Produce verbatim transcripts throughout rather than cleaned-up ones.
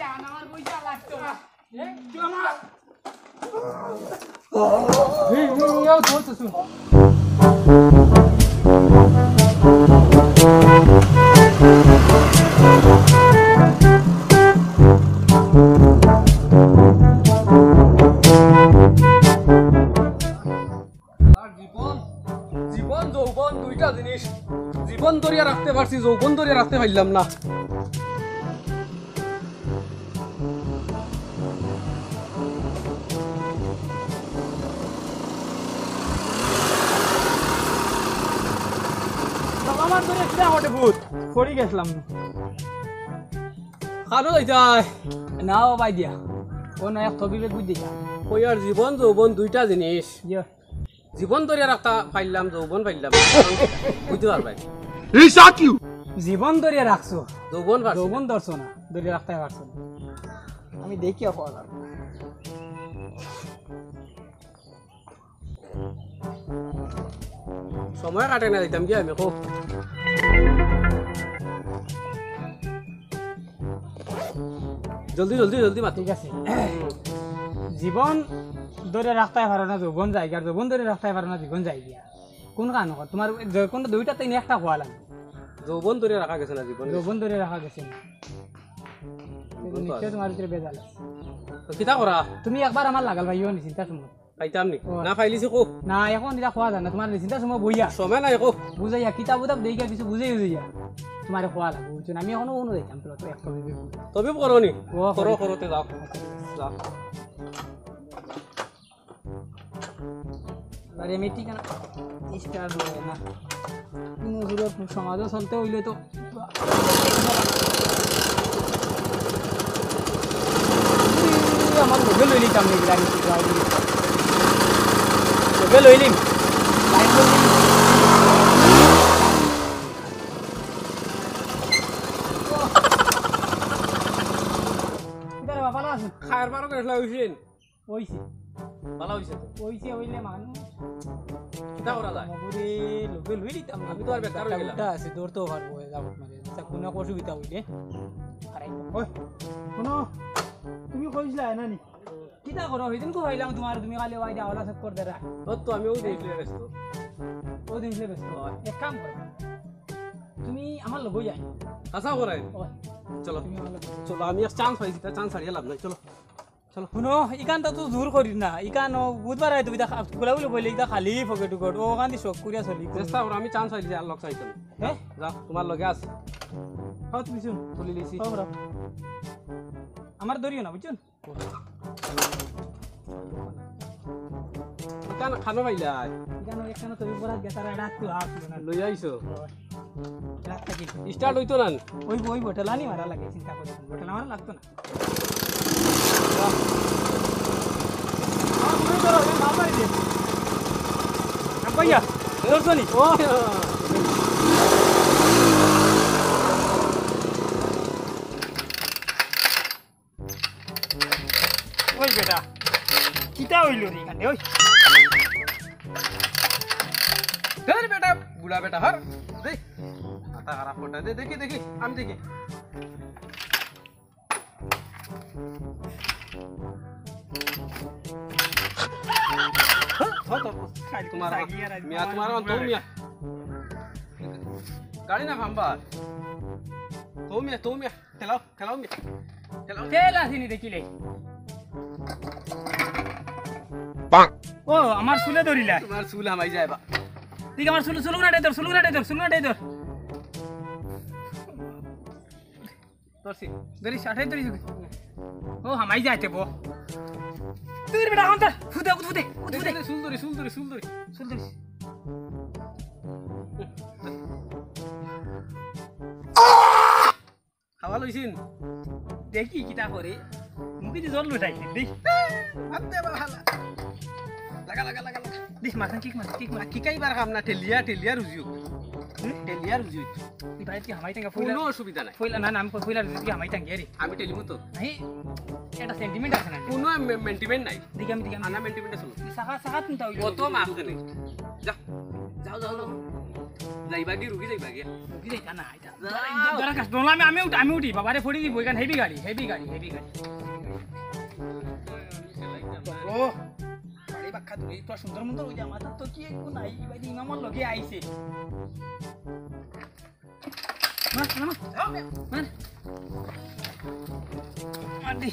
আমার পয়সা লাগতো না। এই, এই, এই, এই, ধর তো শুন। আর জীবন, জীবন, যৌবন দুইটা জিনিস। জীবন ধরিয়া রাখতে পারছি, যৌবন ধরিয়া রাখতে পারলাম না। বাবা, আমার ধরে কিতা হটে ভূত? পড়ি গেছিলাম। খানো যাইতায়? না ও ভাই দিয়া। ও না এক তবিবে বুঝ দিতা। কই আর জীবন যৌবন দুইটা জিনিস। ইয়ে। জীবন ধরিয়া রাখতা পারলাম, যৌবন পারলাম না। বুঝতে পারবায়। He shot you! জীবন ধরিয়া রাখছো। যৌবন পারছি না। যৌবন ধরছো না, ধরিয়া রাখতে পারছো না। আমি দেখি অখন আর। সময় কাটে না দিতাম কি আমি, কও। জলদি, জলদি, জলদি মাত। ঠিক আছে। জীবন ধরে রাখতে পারো না, যৌবন যায়গি, আর যৌবন ধরে রাখতে পারো না, জীবন যায়গি। কোন কান কর? তোমার যে কোনো দুইটা তিন একটা খোয়া লাগে। যৌবন ধরে রাখা গেছে না জীবন। যৌবন ধরে রাখা গেছে না। জীবন তো নিশ্চয় আছে। তোমার ভিতরে বেজাল আছে। তো কিতা করা? তুমি একবার আমার লাগাল ভাইও নি, চিন্তা শুনো। পাইতাম নি? ও। না পাইলিছি কো। না, এখন এটা খোয়া যায় না, তোমার চিন্তা সময় বইয়া। সময় নাই কো। বুঝাইয়া, কিতাব উতাব দেখিয়া কিছু বুঝাই বুঝাইয়া। তোমার খোয়া লাগবো, বুঝছো না? আমি এখনো কোনো দেখতাম, তো, তো একটা ভেবে। তবে করো নি? ও, করো, করি। করো, তে যাও। যাও। আরে, আমি ঠিকানা start হয় না। কোনো সুরত সমাজে চলতে হইলে তো আমার লগে লই নিতাম নাকি, আমি কি যাই বলি? লগে লই নিম। লাইন লই নিম। কিতা রে বাবা, ভালা আছো? খায়ের বারো করে ফেলা হইছেন। অইছে। ভালা অইছে তো। অইছে অইলে মানুষ। কিতা করা যায়? মগুরে লগে লই দিতাম। আমি তো আর বেকার অই গেলাম। উল্টা আছে, দৌড়তেও পারবো, এ যাবত মারে। আচ্ছা, কোনো অসুবিধা অইলে। আরে। ওই, শুনো, তুমি কইছিলা না নি? কিতা করো? সেদিন কো পাইলাম তোমার, তুমি খালি ওয়াইডা ওলা চক্কর দেরা। ও তো আমি ওই দিন ব্যস্ত। ওই দিন ব্যস্ত। হয়। এক কাম করো। তুমি আমার লগে যাই। আশা করাই। ওই। চলো। তুমি আমার লগে। চলো, আমি এক chance পাইছি, তা chance হারিয়ে লাভ নাই। চলো। চলো। শুনো, ইখান তো তুই জোর করিস না। ইখান ও বুধবার আয়, তুমি ইতা খা-, গুলা গুলো বইলে ইতা খালি পকেট উকেট। ও ওখান দিয়ে শখ করিয়া চলি। চেষ্টা করো, আমি chance পাইছি, আর লোক চাইতাম। হ্যাঁ? যা, তোমার লগে আছি। হ্যাঁ, তুমি শুন। তুলি লিছি। হ্যাঁ, বড়। আমার দরিও না, বুঝছো? ইখান খানো পাইলাই? ইখান একখানো তো বিপরাত গেতারা রাত তো আসলো না। লই আইছো? হয়। রাত থাকি। Start হইতো না? ওই, ওই বোতলানি মারা লাগে, চিন্তা করে। বোতলা মারা লাগতো না। ভাইয়া, ধরছো নি? ও। ওই বেটা, কিতা হইল রে এখানে? ওই। ধর বেটা, বুড়া বেটা, হর। দে। মাথা খারাপ করতে দে, দেখি, দেখি, আমি দেখি। ধর, ধর, ধর। তোমার, মিয়া, তোমার অন্ত মিয়া। গাড়ি না ফাম্বার। তো মিয়া, তো মিয়া। খেলাও, খেলাও মিয়া। খেলাও। তেল আসেনি দেখিলে। ও, আমার চুলে ধরিলা। তোমার চুল হামাই যায় বা। ঠিক আমার চুল, চুল উনাটাই ধর, চুল উনাটাই ধর, চুল উনাটাই ধর। ধরছি। ধরিস, আটাই ধরিস। ও, হামাই যাইতে বো। তুই বেটা, হন ধর। ফুদে, ফুদে, ফুদে। চুল ধরি, চুল ধরি, চুল ধরি। চুল ধরিস। খাওয়া লইছিন? দেখি কিতা করে। মুখে যে জল উঠাই, দেখ। মারতে বা হালা। লাগা, লাগা, লাগা, লাগা। দেখ, মাথায় কিক মার, কিক মার। কিকাইবার কাম না, ঠেলিয়া, ঠেলিয়া রুজিও। হুম? ঠেলিয়া রুজিও। এই ভাই কি হামাই টাঙ্গা ফইলা? কোনো অসুবিধা নাই। ফইলা না, না, আমি ফইলা রুজি কি হামাই টাঙ্গিয়া রে। আমি ঠেলিমু তো। এই, এটা sentiment আছে না? কোনো মে-, মেন্টিমেন্ট নাই। দেখি আমি, দেখি আমি। আনা মেন্টিমেন্ট আছে না? সাহা, সাহা চিন্তা হইল। কত মাছ দেনে? যা। যাও, যাও, যাও। যাইবা কি রুগী যাইবা কি? রুগী যাইতা না, আইতা। যাও। দরা কাছ, দরা আমি, আমি উঠি, আমি উঠি। বাবারে ফড়ি দিব, এখান হেভি গাড়ি, হেভি গাড়ি, হেভি গাড়ি। ও, বাড়ি বাক্কা দূরে, তো সুন্দর মন্দ ওই যে আমার তো কি একটু নাই, ভাই ইমামর লগে আইছে। মার, মার, মার। মার। মার দি।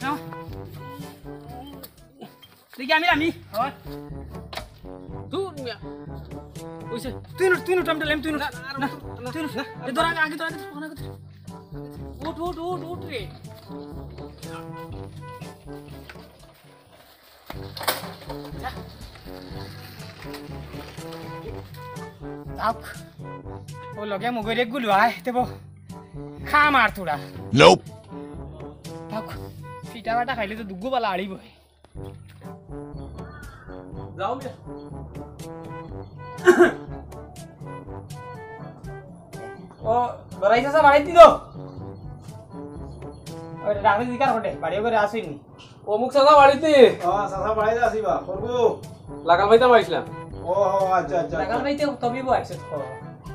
নাও। দেখি আমি, আমি। দূর মিয়া। ওইছে। তুই নুট, তুই নুট, আমি টানলাম, তুই নুট। না, না, না, না, তুই নুট। না। এ ধর, আগে, আগে ধর, আগে ধর, আগে ধর। উঠ, উঠ, উঠ, উঠ রে। তাক। ও লগে মগরে গুলু আয়, তেবো। খা মার তোরা। Nope. তাক। ফিটা বাটা খাইলে তো দুগু বালা আড়িব। যাও মিয়া। ও, লড়াই চাচা বাড়িত দিল। ওই ডাকতে জিকার হটে, বাড়ি করে আসেনি। অমুক চাচা বাড়িত নি? ও, চাচা বাড়িত আছি বা, করবো। লাগাল পাইতাম আইছিলাম। ও, ও, আচ্ছা, আচ্ছা, আচ্ছা। লাগাল পাইতে তবিবো আইছো তো।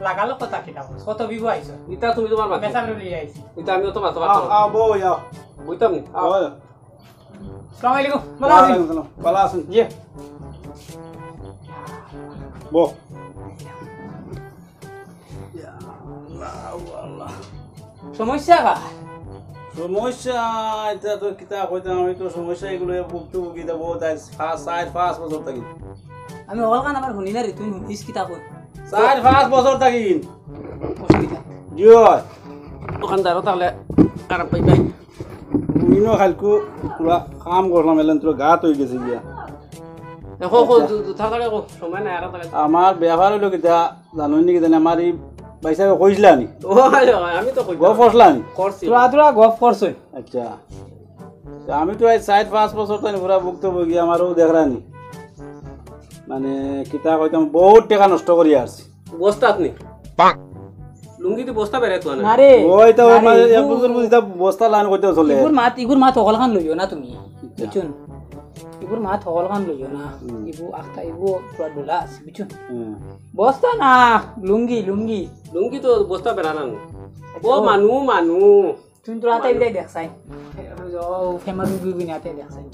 লাগাল কথা কিতা কস? কত বিবো আইছো? ইতা তুমি তোমার মাথা। বেচা করে লিয়ে আইছি। ইতা আমি অত মাথা আও, মারতাম না। আও, বউ, আও। বইতাম নি? আও। ও। আসসালামু আলাইকুম। ভালো আছেন? ওয়ালাইকুম আসসালাম। ভালো আছেন? জি। বউ। সমস্যা কা? সমস্যা, এটা তো কিতা কইতাম, আমি তো সমস্যা এগুলো ভুক্তভোগী, এটা বহুত আজ পাঁচ, চার, পাঁচ বছর থাকি। আমি হকলখান আবার শুনি না রে, তুই শুনিস কিতা কই? চার, পাঁচ বছর থাকি। অসুবিধা। জি অয়। দোকানদারও তাহলে খারাপ পাইবে। ইনো খালকু পুরা কাম করলাম, এলেন তোর গাত হয়ে গেছে গিয়া। দেখো, কো, আচ্ছা। দু-, দু-, তাড়াতাড়ি কো, সময় নাই, আর তাড়াতাড়ি। আমার ব্যাপার হইলো কিতা, জানোই নি কিতা, আমার এই ভাই সাহেব কইছিলা নি? ও, হয়, হয়, আমি তো কই। গফ করছিলা নি? করছি। তোরা, তোরা গফ করছই। আচ্ছা। তা আমি তো এই চার পাঁচ বছর তাই পুরা ভুক্তভোগী, আমারও দেখরা নি। মানে, কিতা কইতাম, বহুত টাকা নষ্ট করি আসছি। বস্তাত নি? লুঙ্গি দি বস্তা বেড়াইতো না। না রে, ওই তো না রে, আমার এক ইগু-, বছর বুঝি তা বস্তা লাইন করতে চলে। ইগুর মাত, ইগুর মাত হকলখান লইও না তুমি। আচ্ছা। বুঝছো নি? ইগুর মাত হকলখান লইও না। হুম। ইগু আখতা, ইগু পুরা ডোলা আছে, বুঝছো নি? হুম। বস্তা না, লুঙ্গি, লুঙ্গি। লুঙ্গি তো বস্তা বেড়ানা নি। ও আচ্ছা। মানু, মানু। তুমি তো রাতে বিদায় দেখছাই। ও, ফেমাস গুই গুই নাতে দেখছাই।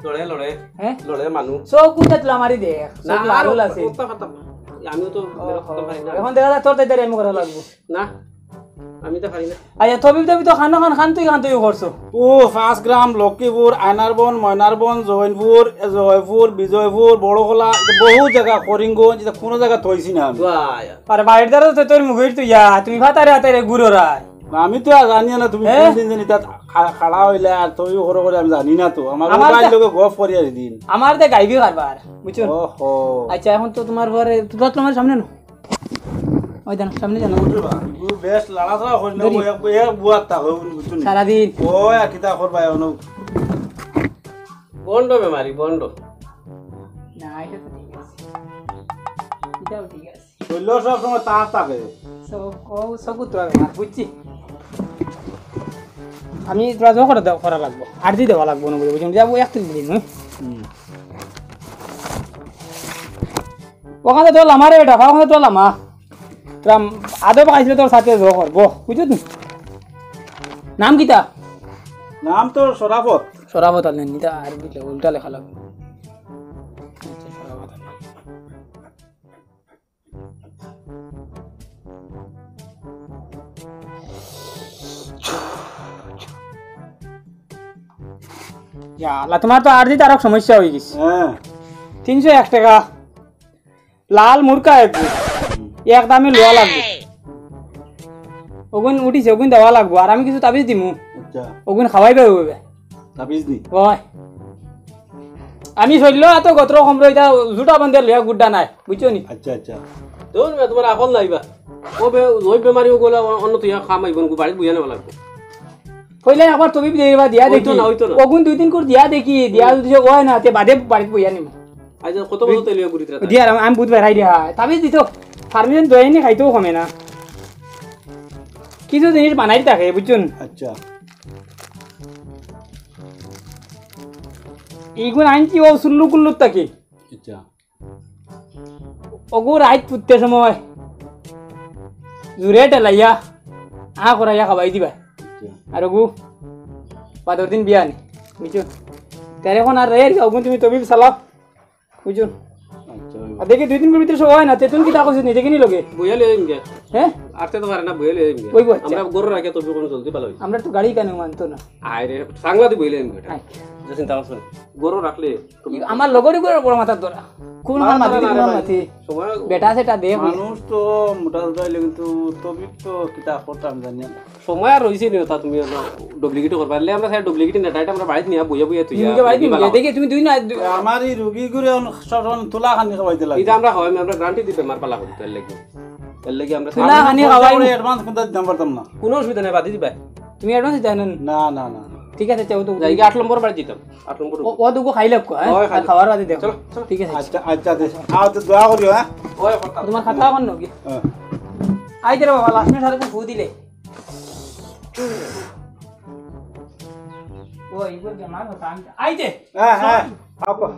লড়ে, লড়ে। হ্যাঁ? লড়ে মানু। চোখ উঠে তুলা মারি দেখ। না, চোখ লাল আর লাল আছে। উঠতে পারতাম না। আমিও তো ও, বেরোতে পারি না। এখন দেখা যায় তোর তাই তাই আমি করা লাগবো। না, আমি তো পারি না। আচ্ছা, তবি তবি তো খানো খান খান তুই খান তুই করছো। ও, পাঁচ গ্রাম, লক্ষ্মীপুর, আয়নারবন, ময়নারবন, জৈনপুর, জয়পুর, বিজয়পুর, বড়খলা, এটা বহু জায়গা, করিমগঞ্জ, এটা কোনো জায়গা থইছি না আমি। বাহ। আর বাড়ির দ্বারা তো তোর মুখের তুই ইয়া, তুমি ফাতারে ফাতারে ঘুরো রায়। না, আমি তো আর জানি না তুমি হ্যাঁ? কোন দিন জানি তাত খা-, খাড়া হইলে আর তুই ঘুরো করে আমি জানি না তো। আমার আমার মোবাইল দে-, লোকে গফ করি আর দিন। আমার দে গাইবি কারবার, বুঝছো? ওহো। আচ্ছা, এখন তো তোমার পরে, তুই তো তোমার সামনে না। ওই দেন, সামনে যান। বুঝছো বা? ইগু বেশ লাড়াচাড়া করি না, ধরি। ওই এক, এক বুয়ার তা হয়, বুঝছো নি? সারাদিন। ওই আর কিতা করবা, এখন বন্ড বেমারি, বন্ড। না, এটা তো ঠিক আছে। এটাও ঠিক আছে। শরীর সব সময় তার থাকে। সব, ও, সব তো আর বুঝছি। আমি তোরা জো করে দেওয়া, করা লাগবো। আর দি দেওয়া লাগবো না বলে বুঝলাম। যাবো একত্রিশ দিন, হ্যাঁ? হুম। ওখানে তো লামা রে বেটা, ওখানে তো লামা। তোরা আদব খাইছিলে তোর সাথে জো করবো, বুঝছো তুই? নাম কিতা? নাম তো শরাফত। শরাফত আলী, নিতা আর দিলে উল্টা লেখা লাগবো। আচ্ছা, শরাফত আলী। ইয়া আল্লাহ, তোমার তো আর দিতে আরো সমস্যা হয়ে গেছে। হ্যাঁ। তিনশো এক টাকা। লাল মুরকা এক। এক দামে লওয়া লাগবো। ওগুন উঠিছে, ওগুন দেওয়া লাগবো। আর আমি কিছু তাবিজ দিমু। আচ্ছা। ওগুন খাওয়াইবে ওইভাবে। তাবিজ নি? ওই। আমি শৈল্য এত গোত্র কমরো, এটা জুটা বান্ধে লইয়া গুড্ডা নাই, বুঝছো নি? আচ্ছা, আচ্ছা। দেখুন না, তোমার আকল নাই বা। ও বে-, ওই বেমারি ও গলা অ-, অন্য তুই খাম আইবন, বাড়িত বইয়া নেওয়া লাগবো। কইলে একবার তবিব দিয়ে বা দিয়া ওই তো দেখি। না, ওই তো না। ওগুন দুই দিন করে দিয়া দেখি, দিয়া হুম। যদি হয় না, তে বাদে বাড়িত বইয়া নিমু। আচ্ছা, কত বছর তেলিয়া ঘুরিতে রাখা? দিয়া, আমি, আমি বুধ বেড়াই দিয়া। তাবিজ দিত, পারমিশন দইনি খাইতেও কমে না। কিছু জিনিস বানাই থাকে, বুঝছো নি? আচ্ছা। ইগুন আনছি ও সুল্লু কুল্লুর থাকি। আচ্ছা। ওগু রাইত ফুটতে সময় জুরে ঠেলাইয়া, আ করাইয়া খাওয়াই দিবা। আচ্ছা। আর ওগু বাদর দিন বিয়া নি, বুঝছো? তার এখন আর রে, ওগুন তুমি তবিব চালাও, বুঝছো? আচ্ছা, ওই আর দেখি দুই তিন গুণ ভিতরে সব হয় না, তেতুন কিতা কইছে নিজে কিনি লগে? বইয়া লই আইম গিয়া। হ্যাঁ? আটতে তো পারে না, বইয়া লই আইম গিয়া। ওই বইয়া। আমরা গরু রাখিয়া তবে কোনো চলতে পারো। আমরা তো গাড়ি কেন মানতো না। আয় রে, সাংলা দি বইলে আইম গিয়া। আচ্ছা। যে চিন্তা করছো না। গরু রাখলে ই আমার লগরই করে বড় মাথার ধরা। কোন মার মাথা না, না, না, মাথি? সময় বেটা সেটা দে। মানুষ তো মোটা সোটা অইলে কিন্তু তবিব তো কিতা করতাম জানি না। সময় আর রইছে নি, তা তুমি হলো ডুপ্লিকেট করবা। লে আমরা স্যার ডুপ্লিকেট না, ডাইরেক্ট আমরা বাড়িত নিয়া বইয়া বইয়া তুই নিজে বাড়িত নিয়া দেখি তুমি দুই না দু- আমার এই রোগী করে এখন সব সময় তুলা খানি খাওয়াইতে লাগে। এটা আমরা হয়, আমরা গ্যারান্টি দিতে মার পালা করি, তার লাগি। তার লাগি আমরা তুলা খানি খাওয়াই। অ্যাডভান্স কোনটা দিতাম পারতাম না। কোনো অসুবিধা নাই, বাদে দিবা। তুমি অ্যাডভান্স দিতে না? না, না, না, না। ঠিক আছে, চাও তো। যাই গিয়া আট নম্বর বাড়ি দিতাম। আট নম্বর ও, ও দুগো খাই লাগ, হ্যাঁ? ওই খাই আর লাগ। খাওয়ার বাদে দেখো। চলো, চলো। ঠিক আছে। আচ্ছা, আচ্ছা, দে। আর তো দোয়া করিও, হ্যাঁ? ওই কথা। তোমার খাতা এখন নাকি? হ্যাঁ। আইতে রে বাবা, লাস্ট মিনিট সাথে ফুল দিলে। ও, ইগুর বেমার হতা আমি। আইতে। হ্যাঁ, হ্যাঁ। আপা।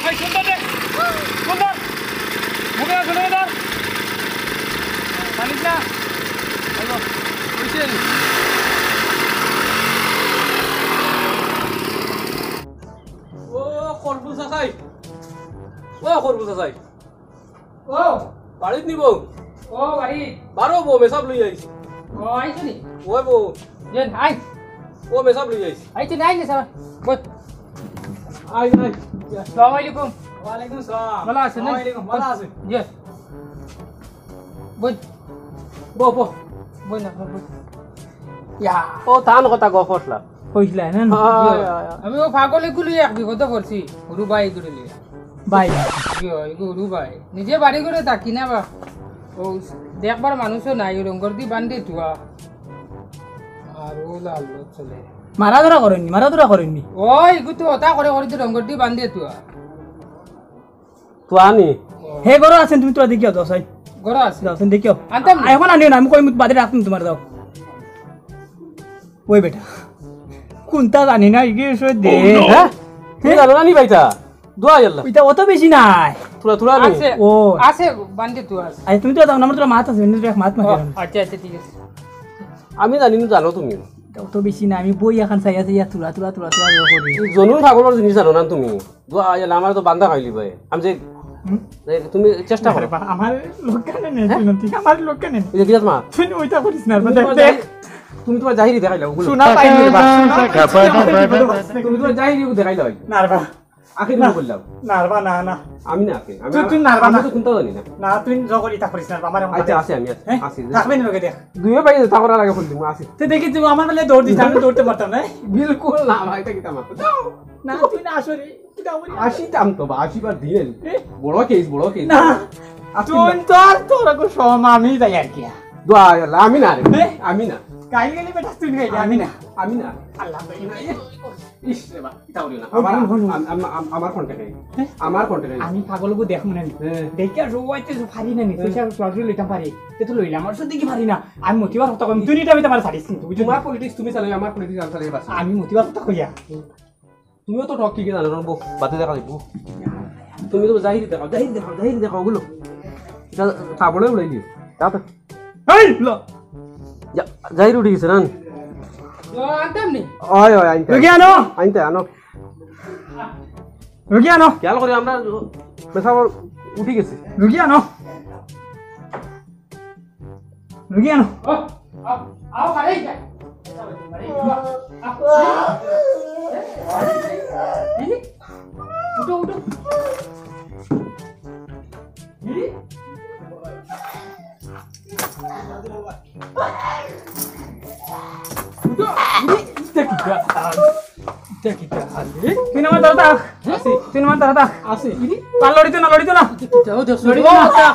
এই, সুন্দর দেখ। সুন্দর। মুখে আসো, সুন্দর। মানিস না? হ্যালো। কইছে? ও, খরবুজ আছাই। ও, খরবুজ আছাই। ও। বাড়িত নিব। ও, বাড়ি। বারো বউ, মেসাব লই আইছি। ও, আইছো নি? ওই বউ। যে, আই। ও, মেসাব লই আইছি। আইছো নি, আই নি, সাবা। বল। I, I. আসসালামু আলাইকুম। ওয়ালাইকুম আসসালাম। ভালা আছেন, না? ওয়ালাইকুম, ভালা আছি। যে। বল। বউ, বউ। বল না, বল। ইয়া। ও, তান কথা গফ আসলা। কইছিলা না? হয়, হয়, হয়। আমি ও পাগল এগুলো এক বিপদে পড়ছি। হুরু ভাই এগুলো লিয়া। ভাই। কি হয়, এগু হুরু ভাই। নিজে বাড়ি করে থাকি না বা। ও দেখবার মানুষও নাই, রঙ্গর দি বান্ধে তুয়া। আর ও লাল চলে। মারা ধরা করেননি, মারা ধরা করেননি। ওই, এগু তো ওটা করে করে তো রঙ্গর দি বান্ধে তুয়া। তো আনি। হে ঘরো আছেন, তুমি তোরা দেখিও, যাও, সাই। ঘরো আছে। যাও, সাই, দেখিও। আনতাম নি। আ, এখন আনিও না, আমি কই বাদে রাখতাম তোমার, যাও। ওই বেটা। কোনটা জানি না, এগিয়ে এসে দে। হ্যাঁ? তুমি জানো না নি ভাইটা? দোয়া আল্লাহ। এটা অত বেশি নাই। থুড়া থুড়া নি। আছে। ও। আছে, বান্ধে তো আছে। আরে তুমি তো যাও না, আমার তোরা মাত আছে, এমনি এক মাত মাতি ও, আচ্ছা, আচ্ছা, ঠিক আছে। আমি জানি না, জানো তুমি। এটা অত বেশি না, আমি বই এখন চাইয়া চাইয়া থুড়া থুড়া থুড়া থুড়া ইয়ে করি। এই জনুন পাগলর জিনিস জানো না তুমি? দোয়া আল্লাহ, আমার তো বান্দা খাইলি ভাই। আমি যে, হুম? এই তুমি চেষ্টা করো। আরে বা, আমার লোক কেন নেই, হ্যাঁ? তুই নতি, আমার লোক কেন নেই? এই যে বিরাট মা। তুই ওইটা করিস না, তুমি দেখ, তোমার দেখ। জাহি-, তুমি তোমার জাহিরি দেখাইলাও, ওগুলো। শোনা পাইনি রে বা, শোনা পাইনি। তুমি তোমার জাহিরি দেখাইলাও। না রে বা। আখের না। বললাম। না রে বা, না, না। আমি না আখের। আমি তুই, তুই না রে বা, আমি না। তো কোনটাও জানি না। না, তুই জগর ইটা করিস না রে বা, আমার আচ্ছা, আছে, আমি আছি। হ্যাঁ? আছি। থাকবে না লোকে দেখ। দুইও ভাই তা করার আগে ফোন দিমু, আছি। তুই দেখি তুই আমার বেলায় দৌড় দিস, আমি দৌড়তে পারতাম না। বিলকুল না, ভাই, এটা কিতা মাত? না, তুই না আসো রে। আশি দাম তো বা, আশি বার দিন। এ? বড় কেস, বড় কেস। না। আশি তুই দাম। তো আর তোর কো সম আমি যাই আর কি। দোয়া আল্লাহ, আমি না রে। এ? আমি না। কাইল গেলি বেটা তুই খাইলি, আমি না। আমি না। আল্লাহ ভাই। ইস রে বা, ইতা করিও না। ও, আমার, হুন, হুন, হুন। আম-, আম-, আম-, আমার কন্ট্যাক্ট নাই। এ? আমার কন্ট্যাক্ট নাই। আমি পাগলগু দেখ মনে নি। এ। দেখি আর রোয়াইতে যে পারি না নি, এ। পয়সা সরাসরি লইতাম পারি। তে তো লইলাম, আর সত্যি কি পারি না। আমি মতিবার কথা কইম, তুই নিতে আমি তোমার ছাড়িস কিন্তু, বুঝলি? তোমার পলিটিক্স তুমি চালাও, আমার পলিটিক্স আমি চালাই, বাস। আমি মতিবার কথা কইয়া। তুমিও তো ঠক কি জানো, রং বউ, বাদে দেখা যাইবো। তুমি তো জাহিরি দেখাও, জাহিরি দেখাও, জাহিরি দেখাও, ওগুলো। যা, তাবড়ে উড়াই দিও। যা তো। এই, ল। যা, জাহিরি উঠে গেছে, রান। ল, আনতাম নি। ওই, ওই, আনতে। রুগী আনো। আনতে, আনো। রুগী আনো। খেয়াল করি আমরা, মেসাব উঠে গেছে। রুগী আনো। রুগী আনো। ও, আও, আও, আরে, যা। আরে, বাবা। আ, আ। এই, উঠো, উঠো। এই। উঠো, এই, ইটা কিতা? ইটা কিতা? আরে। তিন নম্বর ধরো তা। আছি। তিন নম্বর ধরো তা। আছি। পার লড়িতো না, লড়িতো না। ইটা কিতা? ও, দেখছো? লড়িতো না।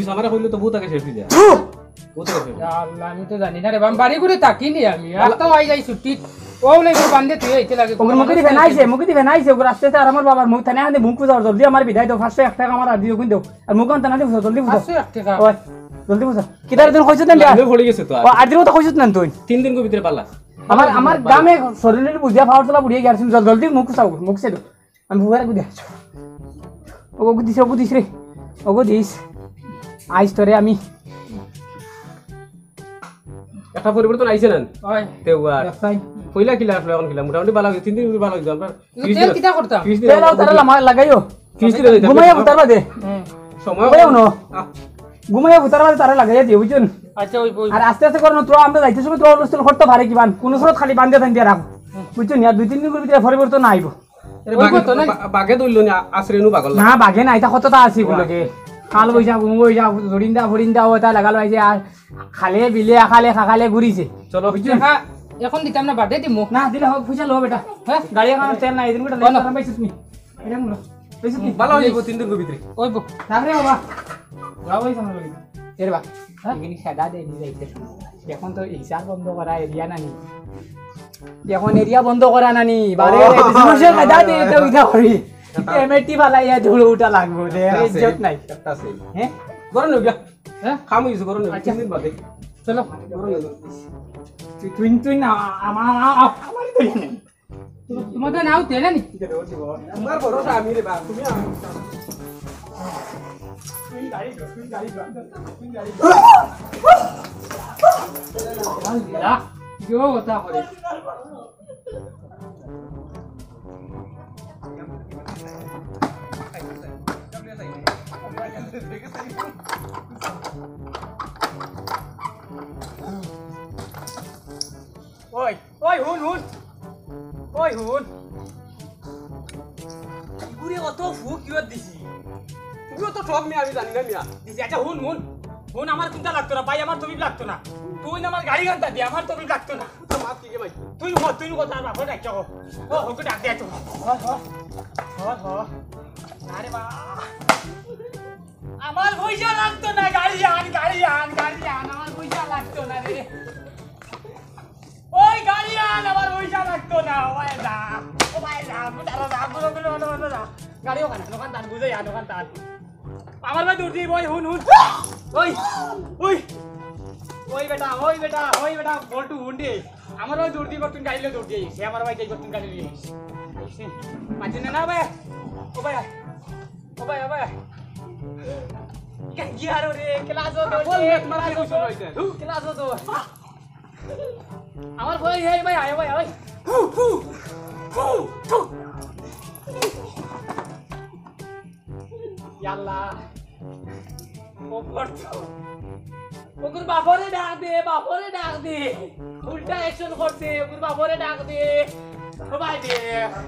করিস, আমারে কইলে তো বউত আগে শেষ অই যায়। বউত আগে শেষ। ইয়া আল্লাহ, আমি তো জানি না রে বাবা, বাড়ি ঘরে থাকি নি আমি। আর তো আই যাই ছুটি। ও লাই বান্দে তুই আইতে লাগে। ওগুর মুখে দিবে নাইছে, মুখে দিবে নাইছে, ওগুর আস্তে আস্তে। আর আমার বাবার মুখ থানে আনে মুখ বুঝাও, জলদি আমার বিদায় দাও, পাঁচশো এক টেকা আমার আর দিও কিন্তু। আর মুখ আনতে না দিও, জলদি বুঝাও। পাঁচশো এক টেকা? ওই, জলদি বুঝাও। কিতার দিন কইছত না? আমি পড়ে গেছে তো আর। ও, আর দিন কথা কইছত না তুই? তিন দিন কো ভিতরে পালা। আমার, আমার গামে শরীরের বুঝিয়া পাওয়ার তোলা বুড়িয়ে গেছিল। জল-, জলদি মুখ চাও, মুখ চাও। আমি বুয়ারে গুদি আছো। ওগো দিস, ওগো দিস রে। ওগো দিস। আইজ তোরে আমি একটা পরিবর্তন আইছে না? ওই। তে ওয়ার। দেখছাই। পয়লা কিলা আসলো, এখন কিলা? মোটামুটি ভালা অইছে, তিন দিন ভালা অইছে। আমরা কিন্তু তেল কিতা করতাম? তেল আর তারা লাগাইও। ঘুমাইয়া ফুতার বাদে। হুম। সময় ঘুমাইয়া হুনো। আহ। ঘুমাইয়া ফুতার বাদে তারা লাগাইয়া দিও, বুঝছো নি? আচ্ছা, ওই, ওই। আর আস্তে আস্তে করো না, তোরা আমরা যাইতে সময় তোরা হলস্থল করতে পারে কি বান? কোনো স্রোত খালি বান্ধে থান দিয়ে রাখো। হুম। বুঝছো নি? আর দুই তিন দিন করে ভিতরে পরিবর্তন আইবো। এরে ওই বাগে, করতো না? বা-, বাগে ধরলো নি, আ-, আশ্রয় নু পাগল না। না, বাগে নাই, তা কত তা আছে বলে রে। কাল বৈশাখ, বৈশাখ, জরিন্দা, ফরিন্দা, ও তা লাগালো আইছে, আর খালে বিলে, আখালে, খাখালে ঘুরিছে। চলো। বুঝছো? হ্যাঁ, এখন দিতাম না, বাদে দিমু। না, দিলে হোক, পয়সা লো বেটা। হ্যাঁ? গাড়ি এখন তেল নাই, এদিন করে বলো। নাই, পাইছিস নি? এটা মুলো। পাইছিস নি? ভালা অইবো তিন দিন ভিতরে। ওই বো। থাক রে বাবা। যাও, ওই সামনে লগে। এ রে বা, হ্যাঁ? এখানে সাদা দিয়ে দিয়ে যাইতে। এখন তো হিসাব বন্ধ করা এরিয়া না নি। এখন এরিয়া বন্ধ করা না নি। বারে ও, বিষ্ণুপ্রিয়া কায়দা দিয়ে এটা উঠা করি। এমএটি বালা ইয়া ধুলো উঠা লাগবো রে, একটা আছে, ইজ্জত নাই। একটা আছে। হ্যাঁ? গরম হয়ে গেল। হ্যাঁ? খাম হয়ে গেছে, গরম হয়ে গেল। আচ্ছা। তিন দিন বাদে। চলো। গরম হয়ে গেল। তুই, তুই, তুই না, আমার, আমার, আমার, আমার তো নেই। তোমাদের নাও তেলে নি? আমার ভরসা আমি রে বা, তুমি আমি। আল্লাহ, কেউ কথা করে। ওই, ওই, হুন, হুন। ওই, হুন। ইগুরে অত ফুক কিয়ত দিছি? তুইও তো ঠক মিয়া, আমি জানি না মিয়া। দিছি, আচ্ছা, হুন, হুন। হুন, আমার চিন্তা লাগতো না, ভাই, আমার তবিব লাগতো না। তুই না আমার গাড়ি গান্তা দে, আমার তবিব লাগতো না। তো মাফ কি কে ভাই? তুই হ, তুই কথা আর বাপরে ডাক হ। ও, হকে ডাক দে, তো। হ, হ। হ, হ। আরে বা। আমার পয়সা লাগতো না, গাড়ি আন, গাড়ি আন, গাড়ি আন, আমার পয়সা লাগতো না রে। ওই গাড়ি আন, আমার পয়সা লাগতো না, ও ভাই দা, ও ভাই দা, দাঁড়া, দাঁড়া, দাঁড়া, দাঁড়া, দাঁড়া। গাড়ি ওখানে, ওখানে দাঁড়, বুঝে যান, ওখানে দাঁড়। আমার ভাই দৌড় দিয়ে, ওই হুন, হুন। ওই, ওই, ওই বেটা, ওই বেটা, ওই বেটা, বল্টু হুন রে। আমার ভাই দৌড় দিয়ে করতুন গাড়ি লিয়ে দৌড় দিয়ে, সে আমার ভাই যাই করতুন গাড়ি লিয়ে। মাঝে না, না ভাই, ও ভাই, ও ভাই, ও ভাই। গিয়ারো রে, ক্লাসও দৌড় দিয়ে, তোমার কি কইছো রইছে? ক্লাসও দৌড়। আমার ভাই, এই ভাই, আয় ভাই, আয়। হু, হু, হু, হু। ইয়াল্লা। ও পড়তো। ওগুর বাপরে ডাক দে, বাপরে ডাক দে। উল্টা অ্যাকশন করছে, ওগুর বাপরে ডাক দে। ও ভাই দে।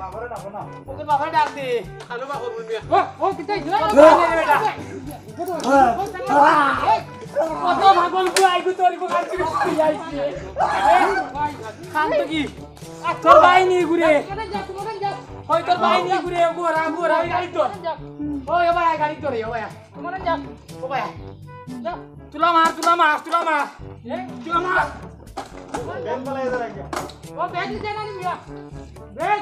বাপরে ডাকো না। ওগুর বাপরে ডাক দে। হ্যালো, বাপর বলবি। ও, ও, কিতাই দিলা? ও, বেটা। কত পাগল গো, আইগো তোর গো, আর কি বিস্কুট আইছে। খান তো কি? তোর ভাই নি ঘুরে। ওই তোর ভাই নি ঘুরে, ঘোরা, ঘোরা, ওই গাড়ি তোর। ওই, ও ভাই, গাড়ি তোর, ও ভাই। ও ভাই। তুলা মার, তুলা মার, তুলা মার। এ? তুলা মার। ও ব্যাগ নিতে না নি মিয়া। ব্যাগ।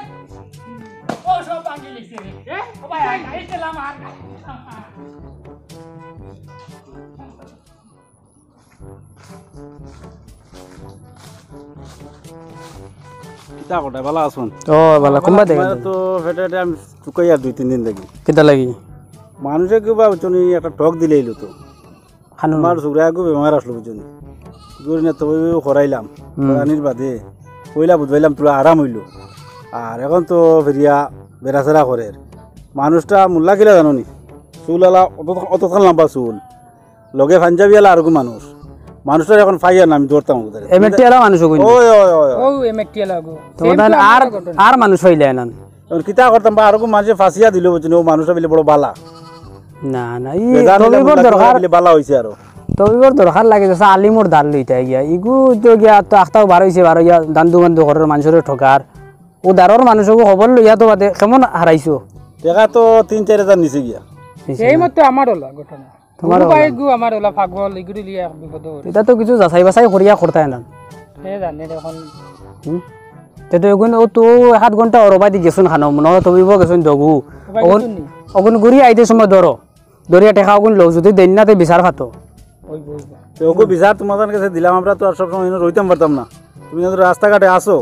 ও সব ভাঙি লিখছে রে। এ? ও ভাই, গাড়ি তুলা মার। কিতা কটায়, ভালা আছইন? ও, ভালা, কুনবা দেখেন? তো ফেটে ফেটে আমি চুকাইয়া দুই তিন দিন থাকি। কিতা লাগি? মানুষে কিবা বুঝছো নি, একটা ঠক দিলাইলো তো। খানো আমার না। ছোকরা একটু বেমার আসলো বুঝছো নি। গরি না তো ওই করাইলাম। হুম। করানির বাদে পয়লা বুঝবাইলাম তুলা আরাম অইলো। আর এখন তো ফিরিয়া বেড়াছেড়া করের। মানুষটা মোল্লা কিলা জানো নি? চুল আলা অত, অতখান লম্বা চুল। লগে পাঞ্জাবি আলা আরগু মানুষ। মানুষটারে এখন পাইয়ার না, আমি দৌড়তাম ওদের। এমএটি আলা মানুষ ওগুন। ওই, ওই, ওই, ওই। ও, এমএটি আলা গো। তো same ওদান তো আমার আর, ঘটনা। আর মানুষ পাইলে না। এখন কিতা করতাম বা, আরগু মানুষে ফাঁসিয়া দিল বুঝছো নি, ও মানুষটা বলে বড় বালা। না, না, ই বেজান হইলে তবিবর মুল্লা দরকার। বলে বালা হইছে আরো। তবিবর দরকার লাগে, যেসা আলিমর দার লইতা গিয়া। ইগু তো গিয়া তো আখতাও বার হইছে, বার হইয়া দান্দু বান্দু ঘরের মানুষরে ঠকার। ও দারর মানুষ ওগু খবর লইয়া তো বাদে কেমন হারাইছো? টেকা তো তিন চাইর হাজার নিছে গিয়া। নিছে সেই না? মতো আমার হলো ঘটনা। তোমার গুরু হলো। ভাই গু আমার ওলা পাগল, ইগুরি লিয়া এক বিপদ হইল। এটা তো কিছু যাচাই বাছাই করিয়া করতায় না। সে জানে রে এখন। হুম? তে তো এগুন ও তো সাত ঘন্টা ওর বাদি গেছুন খানো, মনে হয় তবিব গেছুন দগু। ওবাই অগুন, গেছুন নি? অগুন ঘুরি আইতে সময় ধরো। ধরিয়া টেকা অগুন লও, যদি দেন না তে বিচার খাতো। ওই বই। তো ওগু বিচার তোমাদের কাছে দিলাম, আমরা তো আর সব সময় এনে রইতাম পারতাম না। তুমি যদি রাস্তাঘাটে আসো,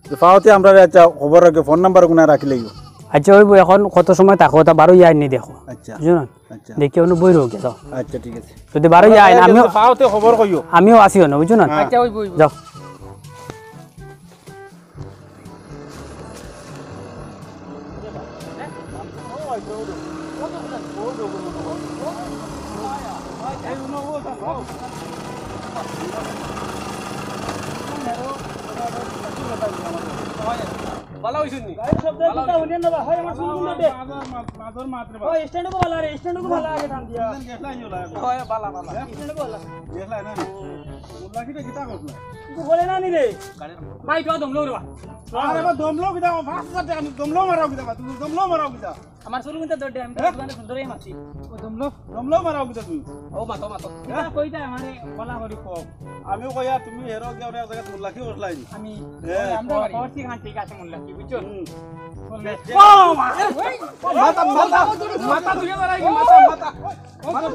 তো পাওতে আমরা আচ্ছা খবর রাখো, ফোন নাম্বার ওগুন রাখি লইও। আচ্ছা, ওই বই এখন কত সময় থাকো, তা বারো ইয়া নি দেখো। আচ্ছা। বুঝছো না? আচ্ছা। দেখি অনো বই রোগ গেছ। আচ্ছা, ঠিক আছে। যদি বারো যায়, আমিও, পাওতে খবর কইও। আমিও আছি অনো, বুঝছো না? হ্যাঁ। আচ্ছা, ওই বই, বই। যাও। ভালা অইছে নি? গাড়ির শব্দ কিতা হুনিয়ার না বা? হয়, আমার চুল কুন দে। মাদর মাত, মাদর মাত রে বা। ওই স্ট্যান্ড কো ভালা রে, স্ট্যান্ড কো ভালা আগে টান দিয়া। ইঞ্জিন গ্যাস লাইন হলো এখন। হয়, ভালা, ভালা। হ্যাঁ? স্ট্যান্ড কো ভালা। গ্যাস লাইন না নি? মোল্লা কিতা, কিতা করলা? কিন্তু বলে না নি রে। ভাই, তো দম লও রে বা। আরে বা, দম লও কিতা? পাঁচ হাজার টাকা নি, দম লও মারাও কিতা বা? তুমি দম লও মারাও কিতা? আমার চুল কিন্তু দৌড়ে, আমি তো হ্যাঁ? দোকানে সুন্দরই মারছি। ও দম লও। দম লও মারাও কিতা তুমি? ও মাতো, মাতো। হ্যাঁ? কিতা কইতা আমারে বলা করি কও। আমিও কইয়া তুমি হেরো গিয়া অনেক জায়গা মোল্লা কি বসলাই। আমি হ্যাঁ। ওই আমরা করছি খান ঠিক আছে মোল্লা কি বুঝছো? হুম। বললে, ও মা, এই, মাথা, মাথা, মাথা তুলে মারাই, মাথা, মাথা। ও, মাথা।